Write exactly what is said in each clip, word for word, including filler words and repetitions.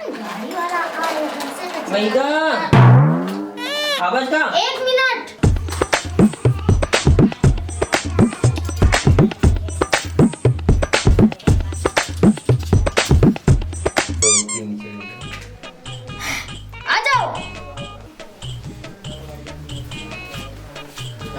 गाड़ी वाला आ रहे हैं, हमसे तो चिल्ला बैगा, आवाज का? एक मिनट। आ जाओ।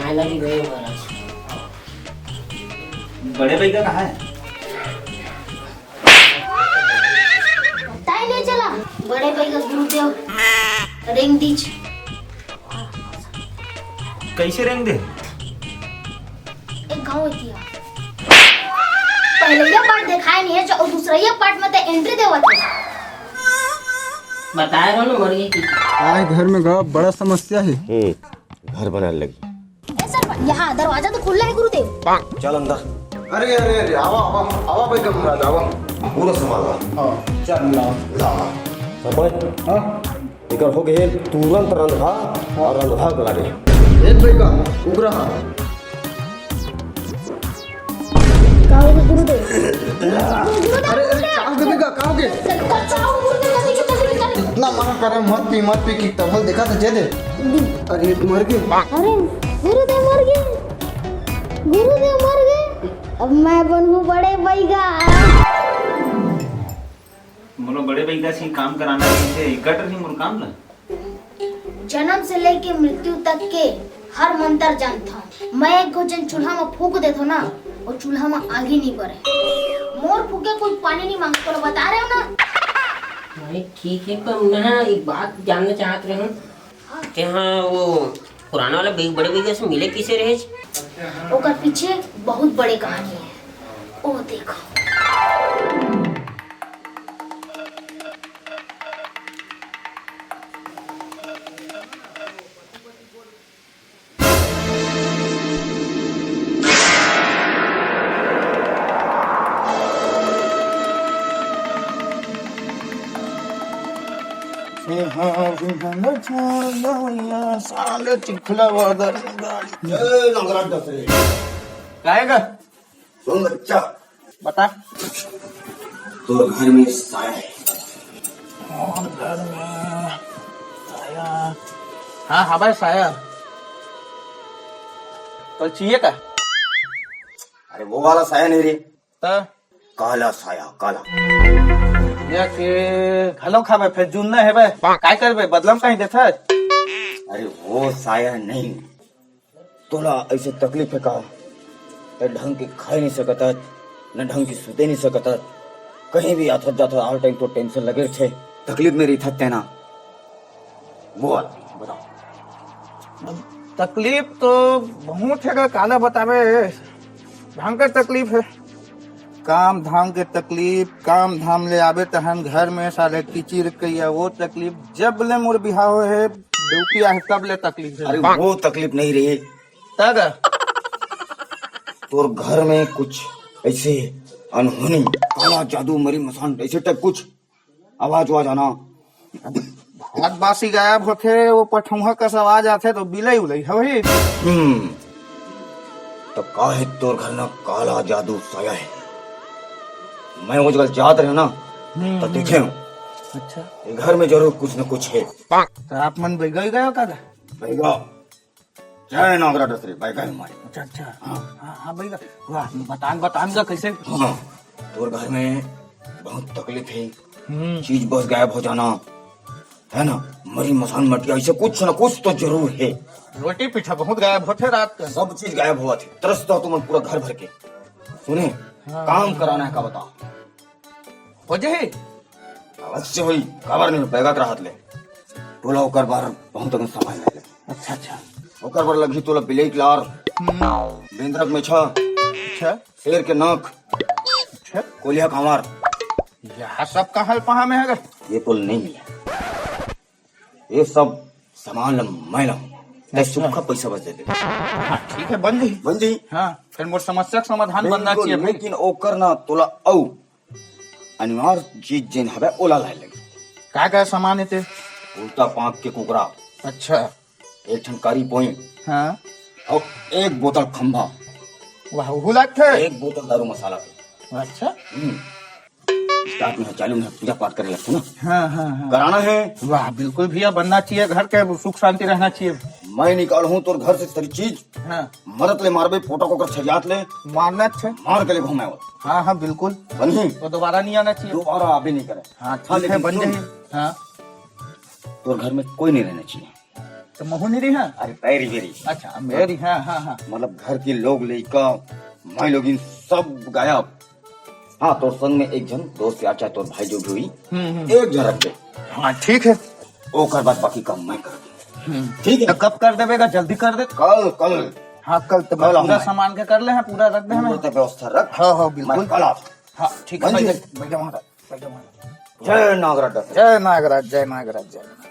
आए लगी गए महाराज। बड़े बैगा कहाँ है? ताई ले चला। बड़े बैगा गुरुदेव रेंग दीच। कैसे रेंग दे? एक गांव होती है। पहले ये पार्ट दिखाया नहीं है, जो दूसरा ये पार्ट में तो एंट्री देवत है। बताए रहो ना, मर गई की। आए घर में गा बड़ा समस्या है। हम्म, घर बनाने लगी। ए सर, यहाँ दरवाजा तो खुला है गुरुदेव। चल अंदर। अरे, अरे, अरे, आवा, आवा, आवा भाई का महाराज, आवा। पूरा संभाल ला। हाँ, चल, लावा। लावा। समझ? हाँ। एकर हो गए तुरंत रंधवा और रंधवा के लागे। ए भाई का उग्र हा। का हो गए गुरुदेव? अरे, अरे, का हो गए बेटा, का हो गए? का हो गुरुदेव? इतना मना करे, मत पी, मत पी, कि तभल देखा था, जे दे। अरे, मर गए। अरे, गुरुदेव मर गए, गुरुदेव मर गए। अब मैं बनूं बड़े बैगा। मोला बड़े बैगा से काम कराना रहिसे, गटर ही मोर काम ला। जन्म से लेके मृत्यु तक के हर मंत्र जानथव। मैं एक गो जेन चूल्हा म फूंक देथव ना, वो चूल्हा म आगी नहीं बरे। मोर फूंके कोई पानी नहीं मांगत, तोला बता रहे हो ना। भाई ठीक है, पर मैं ना एक बात जानना चाहत रहे हूँ। हाँ। कि हाँ, वो पुराना वाला बे-, बड़े बैगा से मिले किसे रहे? ओकर पीछे बहुत बड़े कहानी है, वो देखो। साले चिखला वाला गाड़ी। ए, नगरा दस रे। काहे का? सुन बच्चा। बता। तोर घर में साया है। और घर में साया। हाँ, हाँ भाई, साया। तो चाहिए का? अरे वो वाला साया नहीं रे। तो? काला साया, काला। या के घलो खाबे, फिर जुन्ना हेबे। काय करबे, बदलम कहीं देता है? अरे वो साया नहीं। तोला ऐसे तकलीफ है का? न ढंग के खाए नहीं सकत हस, न ढंग के सुते नहीं सकत हस। कहीं भी आथत जाथत हर टाइम तो टेंशन लगे रथे। तकलीफ में रहिथस तेना। वो बात बताओ। तकलीफ तो बहुत है, काला बतावे, भयंकर तकलीफ है। काम धाम के तकलीफ, काम धाम ले आबे तहन घर में साले किचिर कइया, वो तकलीफ। जब ले मोर बिहाव है, बेवकी आहे, तब ले तकलीफ है। अरे वो तकलीफ नहीं रही। तब तोर घर में कुछ ऐसे अनहोनी, काला जादू, मरी मसान, ऐसे टाइप कुछ आवाज वाज आना। भात बासी गायब होथे, वो पठौहा कस आवाज आथे तो बिलई उलई हवही। हम्म, तो काहे तोर घर में काला जादू साया है? मैं वो जगह जात रहे ना, हम्म, तो हम्म। देखे हूँ। अच्छा। ये घर में जरूर कुछ न कुछ है। तो आप मन बैगा ही गए हो का? बैगा। जय नागरा दसरे, बैगा ही मारे। अच्छा, अच्छा। हाँ। हाँ, हाँ, बैगा। वाह, बतान, बतान का कैसे? हाँ, तोर घर में बहुत तकलीफ है। हम्म। चीज बस गायब हो जाना, है ना? मरी मसान मटिया, ऐसे कुछ ना कुछ तो जरूर है। रोटी पीछा बहुत गायब होथे रात का। सब चीज गायब होवत है। तरसता तुमन पूरा घर भर के। सुने, हाँ। काम कराना है का बता? हो जाही? अवश्य होई, काबर नहीं, बैगा के रहत ले। टोला ओकर बर बहुत अकन सामान लाए ले। अच्छा, अच्छा। ओकर बर लगही तोला बिलेट लार, हम्म। बेंदरा के मेछा, अच्छा। शेर के नख, अच्छा। कोलिया कांवर। यह सब कहाँ पहा में है? ये तो नहीं मिला। ये सब सामान ला मैं लाऊं। तै अच्छा। सुक्खा पैसा बस दे दे। हाँ, ठीक है, बन जाही। बन जाही। हाँ, फिर मोर समस्या का समाधान बनना बिल्कुल, चाहिए भाई। लेकिन ओकर ना तोला अउ अनिवार्य चीज जेन हवे ओला लाए लगी। का का सामान हे ते? उल्टा पांख के कुकरा। अच्छा। एक ठन कारी पोई। हाँ। अउ एक बोतल खंभा। वाह, उहू लागथे। एक बोतल दारू मसाला के। अच्छा। हम्म। रात में चालू में पूजा पाठ करे लगथे ना। हाँ, हाँ, हाँ। कराना है। वाह, बिल्कुल भैया, बनना चाहिए, घर के सुख शांति रहना चाहिए। मैं निकालहूँ तोर घर से सारी चीज। हाँ। मरत ले मारबे, पोटा कोकर छरियात ले। मारना अच्छा। मार के ले घूमे वो। हाँ, हाँ, बिल्कुल। बनही? वो दोबारा नहीं आना चाहिए। दोबारा आबे नहीं करे। हाँ, हाँ, ठीक है, लेकिन बन सुन। जाही। हाँ। तोर घर में कोई नहीं रहना चाहिए। तो महू नहीं रही है? अरे, पैरी बेरी। अच्छा, मेरी, हाँ, हाँ, हाँ। मतलब, घर के लोग, लइका, माई लोगिन सब गायब। हाँ, तोर संग में एक झन दोस्त यार, चाहे तोर भाई जो भी होई, हम्म, हम्म। एक झन रख दे। हाँ, ठीक है। ओकर बाद बाकी काम मैं कर दूँ। हम्म। ठीक है। तो कब कर देबे गा? जल्दी कर दे। कल, कल। हाँ, कल तो मैं कल पूरा आऊँ मैं। सामान के कर ले हैं, पूरा रख दे हमें। पूरा तो व्यवस्था रख। हाँ, हाँ, बिल्कुल। मैं कल आता हूँ। हाँ, ठीक है, बन बैठ जी। जा, बैठ जा वहाँ, बैठ जा वहाँ। जय नागराज दास। जय नागराज, जय नागराज, जय नागराज।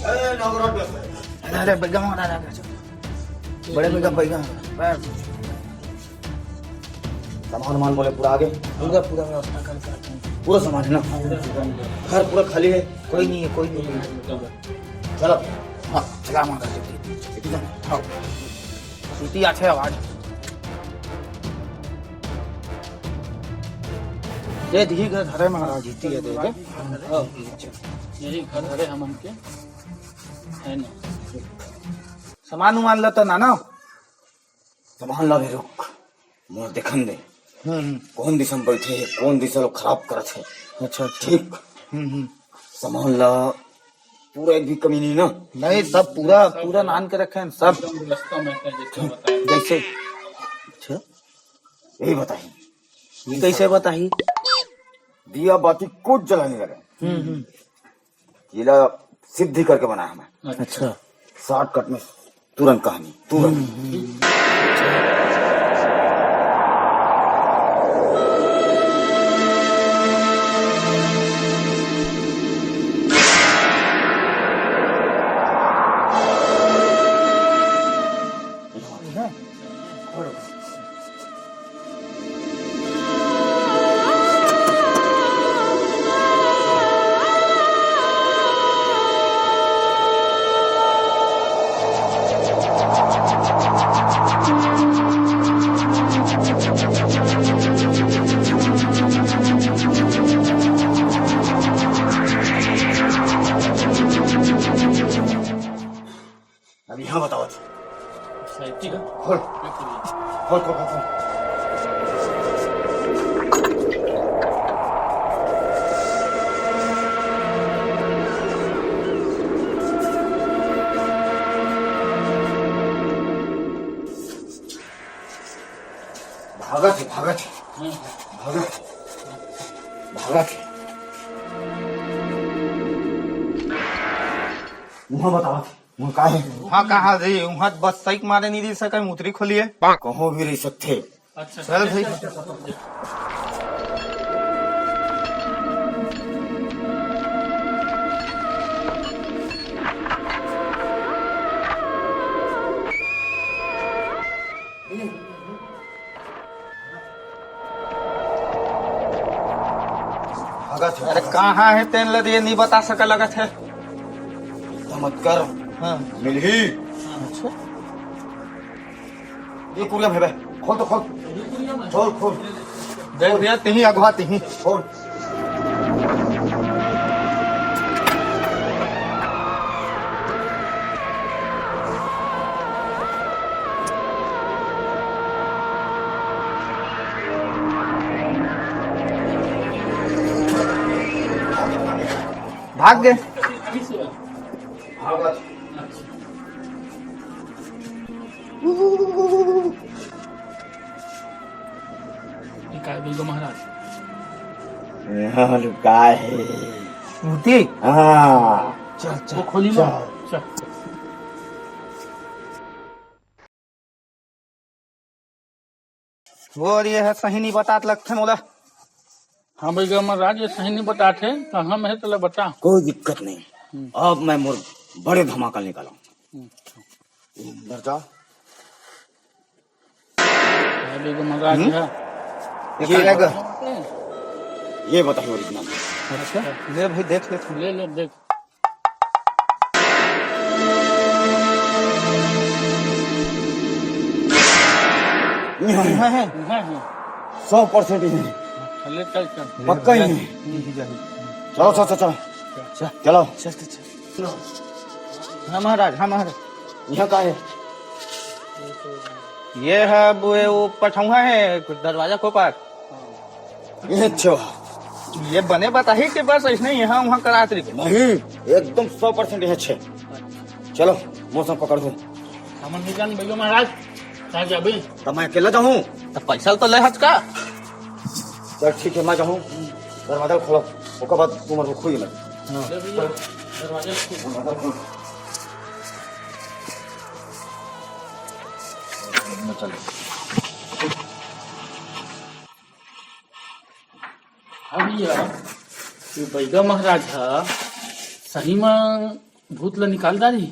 ए, नगरट। अरे, अरे, बैठ जा, अरे, अरे, अरे। बड़े भैया, बैठ जा। बैठ। सामान वामान बोले पूरा आगे? पूरा, पूरा व्यवस्था करके रखे हैं। पूरा सामान है ना? हाँ, पूरा सामान है। घर पूरा खाली है? कोई नहीं है, कोई नहीं है। चलो। हाँ, चला मार दे। हाँ। सीटी आथे आवाज। दे दिही घर धरे महाराज, इति है, दे दे। हाँ, अच्छा। यही घर हरे हमन के, है ना? सामान उमान ल त नाना। सामान ला भी रुक, मोर देखन दे। हम्म, हम्म। कौन दिशा में बैठे है, कौन दिशा लोग खराब करत है। अच्छा, अच्छा। ठीक। हम्म, हम्म। सामान ला पूरा एक भी कमी नहीं ना? नहीं, सब पूरा, पूरा नान के रखे हैं, सब। एकदम व्यवस्था में है, जैसे बताया। जैसे? अच्छा। यही बताही। ये कैसे बताही? दिया बाती कुछ जला नहीं लगा। हम्म, हम्म। ये ला सिद्धि करके बनाया मैं। अच्छा। शॉर्टकट में तुरंत कहानी, तुरंत। अब यहाँ बताओ। खोल। खोल, खोल, खोल, खोल। भागत है, भागत है। भागत। भागत है। वहाँ बताओ। वो का है? हाँ, कहा रे, उहाँ बस सही मारे नहीं रही सके, मुतरी खोलिए। कहो भी रही सकते। अच्छा, चल भाई। अरे, कहाँ है तेन लद ये नहीं बता सका लगत है। चिंता मत कर। हाँ। मिलही। अच्छा। ये कुरिया में है बे। खोल तो खोल। खोल, खोल। देख भैया, तिही अगवा तिही। खोल। भाग गए। भाग। ये काय बोल गो महाराज? यहाँ लुका है। मूर्ति? हाँ। चल, चल, वो खोली चल। चल। वो ये है, सही नहीं बतात लगथे मोला। हाँ भाई, गो महाराज, ये सही नहीं बतात है, तो हम है, तो ले बता। कोई दिक्कत नहीं। हम्म। अब मैं मोर बड़े धमाका निकाला। हम्म। अंदर जा। अरे, ये मजा आ हम्म? गया। ये ये काला बता। ये बताइए ओरिजिनल। अच्छा, ले भाई, देख ले तू। ले, ले, देख। इहाँ हे। इहाँ हे। सौ परसेंट इहाँ हे। चले, चल, चल। पक्का इहाँ हे। चलो, चलो, चलो, चलो। चल। चलो। चल, चल, चल। हाँ महाराज, हाँ महाराज। इहाँ का हे? ये हे, वो, वो पठौहा हे, दरवाजा को पार। ये अच्छा। ये बने बताही के बस अइसने इहाँ उहाँ करात रही। नहीं, एकदम सौ परसेंट इहाँ हे। चलो, मौसम पकड़ दो। हमन नहीं जान भैया महाराज, कहाँ जाबे? त मैं अकेला जाहूँ? त पैसा तो ले हच का? चल ठीक हे, मैं जाहूँ। दरवाजा खोलो, ओकर बाद तुमन रुकहू इहाँ। हाँ। ले भैया, दरवाजा खोल। दरवाजा खोल। चल। हाँ भैया, ये बैगा महाराज ह सही म भूत ल निकाल डारी।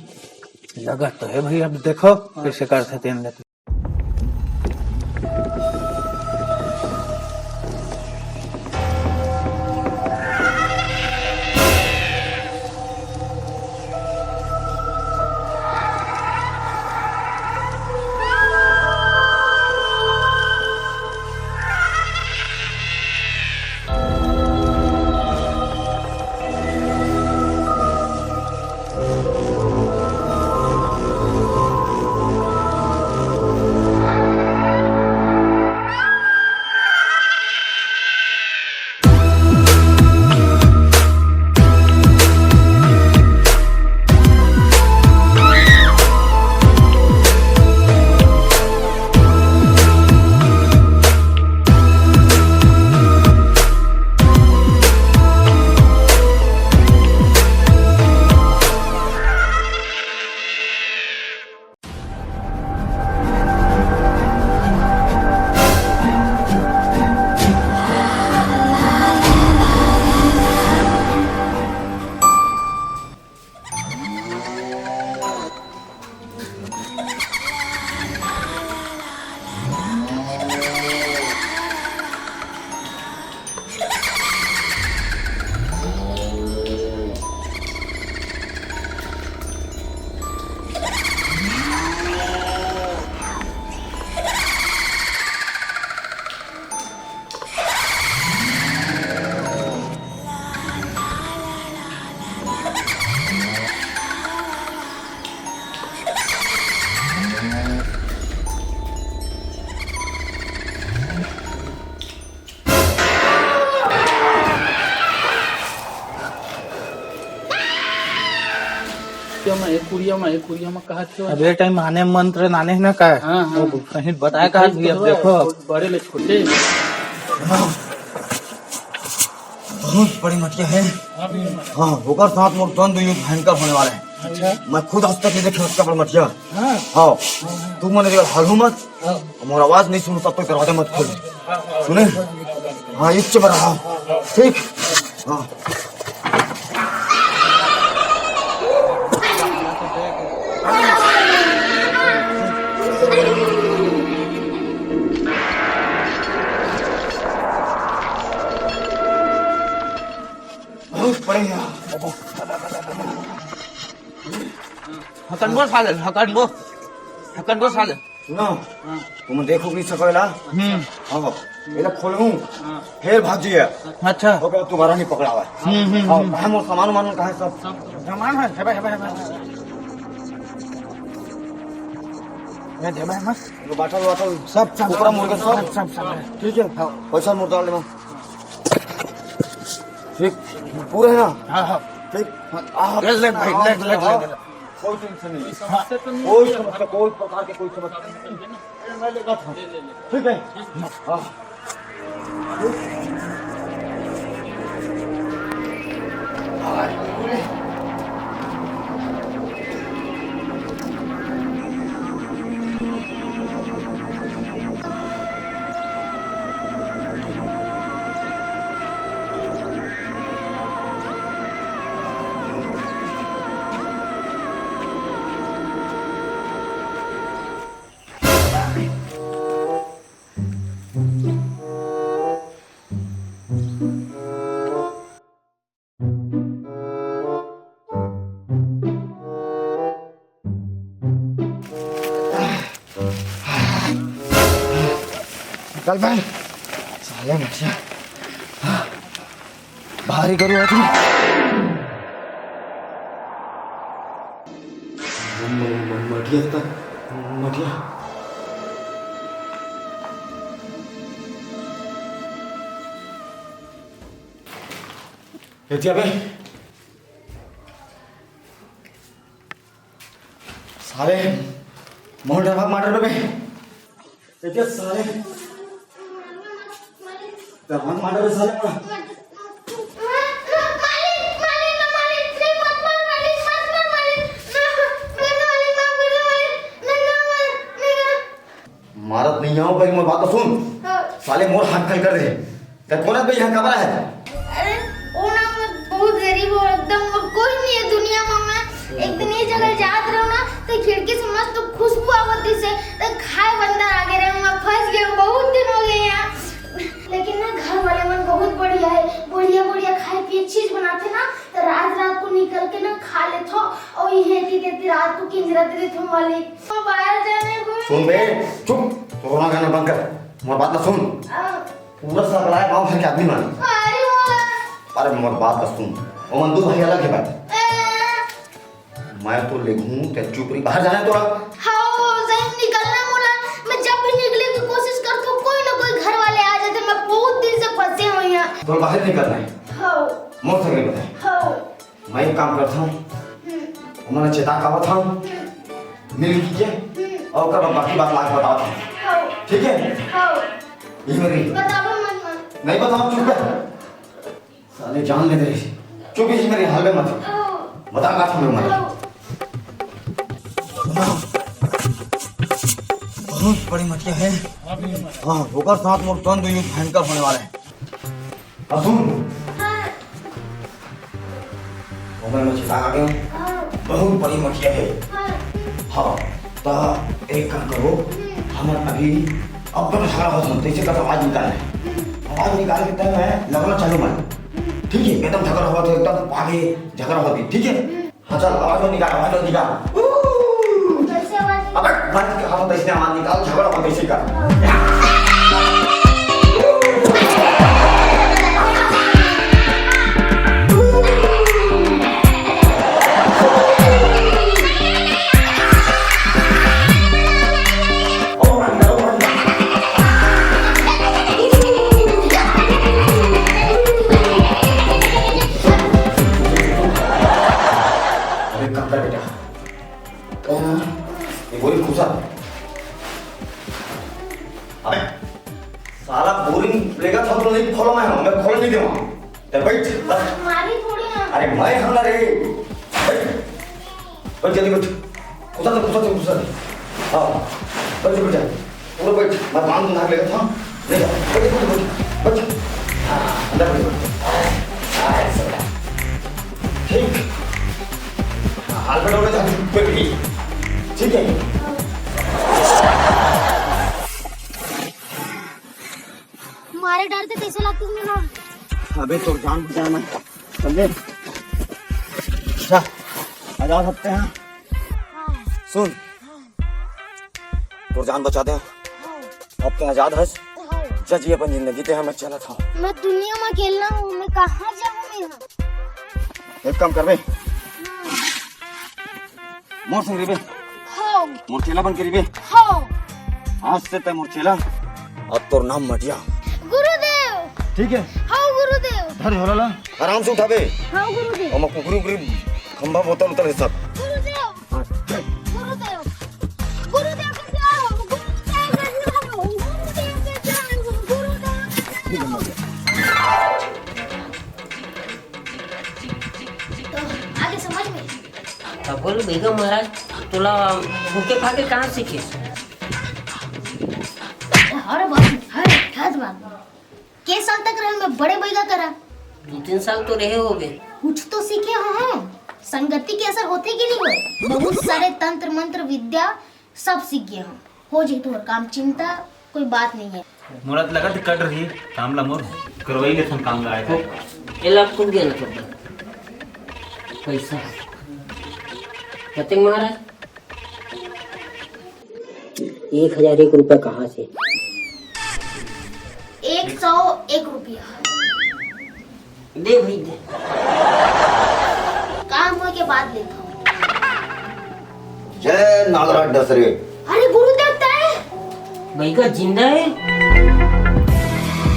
लगत तो हे भैया, अब देखो कइसे करथे तेन ल। कुरिया म, ए कुरिया म, ए कुरिया म कहत हे। अब ए टाइम आने मंत्र नाने हे ना का? हाँ, हाँ। वो कहीं बताया कहा भी, अब देखो। बड़े ले छोटे। बहुत बड़ी मटिया हे। हाँ, ओकर साथ मोर द्वंद्व युद्ध भयंकर होने वाला हे। अच्छा। मैं खुद आज तक नहीं देखे ओतका बड़ मटिया। हाँ। हाँ। तुमन एकर हालू मत। हाँ। मोर आवाज नहीं सुनो, तब तक दरवाजा मत खोलो। सुने? हाँ, इच्छे में रहा। ठीक? हाँ। बहुत बढ़िया। हकन बो साले, हकन बो। हकन बो साले। सुनो, हाँ। तुम देखो कि सकला? हम्म। हाँ, एला खोलहूँ, हाँ। फिर भाग जाइए। अच्छा। ओके, दोबारा नहीं पकड़ावा। हम्म, हम्म, हाँ, हम्म। कहाँ मोर सामान वामान कहाँ हे सब? सब सामान हे, हे भाई, हे भाई, हे भाई। ये दे भाई, मस्त। ये बाटल वाटल, सब, सब, कुकरा मुर्गा सब। सब, सब, सब हे। ठीक हे, हाँ। पैसा मोर डाल देना। ठीक, पूरा हे ना? हाँ, हाँ। ठीक। हाँ, ले, ले भाई, ले, ले, ले, ले। कोई टेंशन नहीं। हाँ। कोई समस्या, कोई प्रकार के कोई समस्या नहीं। मैं लेगा था। ठीक है? हाँ। ए भाई, साले मठिया। भारी करू आती। मठिया त, मठिया। एतिया बे। साले, मोर डरवा मार बे। एतिया साले। डरवा मार बे साले। मारत नहीं हूँ भाई, मोर बात तो सुन। हाँ। साले मोर हाथ खाली कर दे। ते कोन बे यहाँ कमरा है? अरे, वो ना मैं बहुत गरीब हूँ एकदम, और कोई नहीं है दुनिया में। मैं एक दिन ये जगह जात रहूँ ना, तो खिड़की से मस्त खुशबू आवत थी से, तो खाए बंदर आगे रहे, मैं फंस गया, बहुत दिन हो गए यहाँ। लेकिन ना घर वाले मन बहुत बढ़िया है, बढ़िया बढ़िया खाए पिए चीज बनाते ना, तो रात रात को निकल के ना खा लेत हो, और ये थी देती रात को किंजरा दे देते हो मालिक। तो बाहर जाने को सुन बे, चुप, तो रोना गाना बंद कर, मोर बात ना सुन। हाँ। पूरा सकलाय गांव भर के आदमी मन। अरे वाह। अरे मोर बात तो सुन, ओमन दू भाई अलग है भाई। ए। मैं तो लेगहूं, ते चुप रही, बाहर जाना है तोरा। हाँ, जब निकलना मोला, मैं जब भी निकले की कोशिश करता हूँ, कोई ना कोई घर वाले आ जाते, मैं बहुत दिन से फंसे हुई हूँ यहाँ। तोला बाहर निकलना है। हाँ। मोर से नहीं बताए। हाँ। मैं एक काम करता हूँ, हम्म। ओमन चेता कावत हूँ, हम्म। मिल के, हम्म। और ओकर बाद बाकी बात लाके बतावत हूँ। हाँ। ठीक है? हाँ। ये मेरी बतावा मत, मत। नहीं बतावा, चुप कर। साले जान ले दे। चुप ही मेरे हाल में मत। हाँ। बता का था मैं मत। हाँ। बहुत बड़ी मठिया है। हाँ, ओकर साथ मोर द्वंद्व युद्ध भयंकर होने वाला है। अब सुन। हाँ। ओकर में छिपा आ गए। हाँ। बहुत बड़ी मठिया है। हाँ। हाँ, तो एक काम करो, हम्म। हमर अभी अब तो झगड़ा होत हन, तैसे कर आवाज निकाल ले। हम्म। आवाज निकाल के तब मैं लगना चालू मन। हम्म। ठीक है, एकदम झगड़ा हुआ तो एकदम आगे झगड़ा होती, ठीक है? हम्म। हाँ, चल, आवाज मत निकाल, आवाज मत निकाल। ऊ! कैसे आवाज निकाल? अबे, मत, हाँ, तो इसने आवाज निकाल, झगड़ा मत इसी का। अबे, काम कर बेटा। ये बोरी खुसा। अबे, साला बोरी लेगा था तो नहीं खोला मैं, मैं खोल नहीं दूंगा। ते बैठ, बस। मारी थोड़ी ना। अरे, मैं हम ना रे। बैठ, बैठ, जल्दी बैठ। खुसा तो, खुसा तो, खुसा तो। हाँ, बैठ, बैठ जा। पूरा बैठ, मैं बांध के नाक लेगा था। ले जा, बैठ, बैठ, बैठ, बैठ। हाँ, अंदर बैठ, बैठ। हाँ, ऐसा। ठीक। हाँ, हाल में डोले जा, बैठ गई। ठीक है। मारे डर से कैसे लगती तुमने ना? अबे तोर जान बचाना है, समझे? अच्छा, आजाद हत्ते हैं। हाँ। सुन, हाँ। तोर जान बचा दे। हाँ। अब ते आजाद हस। हाँ। जा जी अपन जिंदगी ते, मैं चलत हूँ। मैं दुनिया में अकेला हूँ, मैं कहाँ जाऊँ मैं यहाँ? एक काम करबे। हाँ। मोर संग रहिबे। हाँ। मोर चेला बन के रहिबे। हाँ। आज से तै मोर चेला, अब तोर नाम मटिया। गुरुदेव। ठीक है। हाँ गुरुदेव। धर झोला ला। आराम से उठाबे। हाँ गुरुदेव। ओमा कुकरी उकरी खंभा बोतल उतल है सब। गुरुदेव। हाँ, चल। गुरुदेव। गुरुदेव के जय हो, गुरुदेव के जय हो, गुरुदेव के जय हो, गुरुदेव के जय हो। तो आगे समझ में? तब बोल बेगम महाराज, तोला भूखे फाके कहाँ सीखे? अरे बाप रे, अरे, क्या बात। के साल तक रहे मैं बड़े बैगा करा? दो तीन साल तो रहे होबे। कुछ तो सीखे हो हम। संगति के असर होथे कि नहीं होय? बहुत सारे तंत्र मंत्र विद्या सब सीख गए हम। हो जाई तोर काम, चिंता कोई बात नहीं है। मोला तो लगत कट रही काम ला मोर। करवाई लेथन काम ला आए। एला खुद गेल कर पैसा। कतेक महाराज? एक हजार एक रुपया कहाँ से? एक सौ एक रुपया। दे भाई, दे। काम होए के बाद लेता हूँ। जय नागराज डसरे। अरे गुरुदेव, तय? भाई का जिंदा है?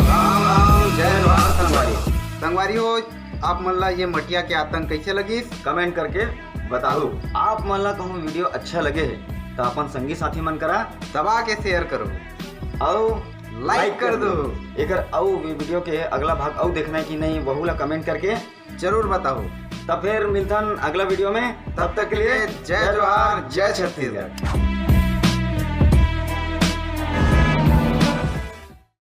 राम राम, जय जोहार संगवारी। संगवारी हो, आप मन ला ये मटिया के आतंक कैसे लगिस? Comment करके बताओ। आप मन ला कहूँ video अच्छा लगे है, तो अपन संगी साथी मन करा दबा के share करो। अउ like कर दो। एकर अउ video के अगला भाग अउ देखना है कि नहीं, वहू ला comment करके जरूर बताओ। तब फिर मिलथन अगला video में। तब तक के लिए जय जोहार, जय छत्तीसगढ़।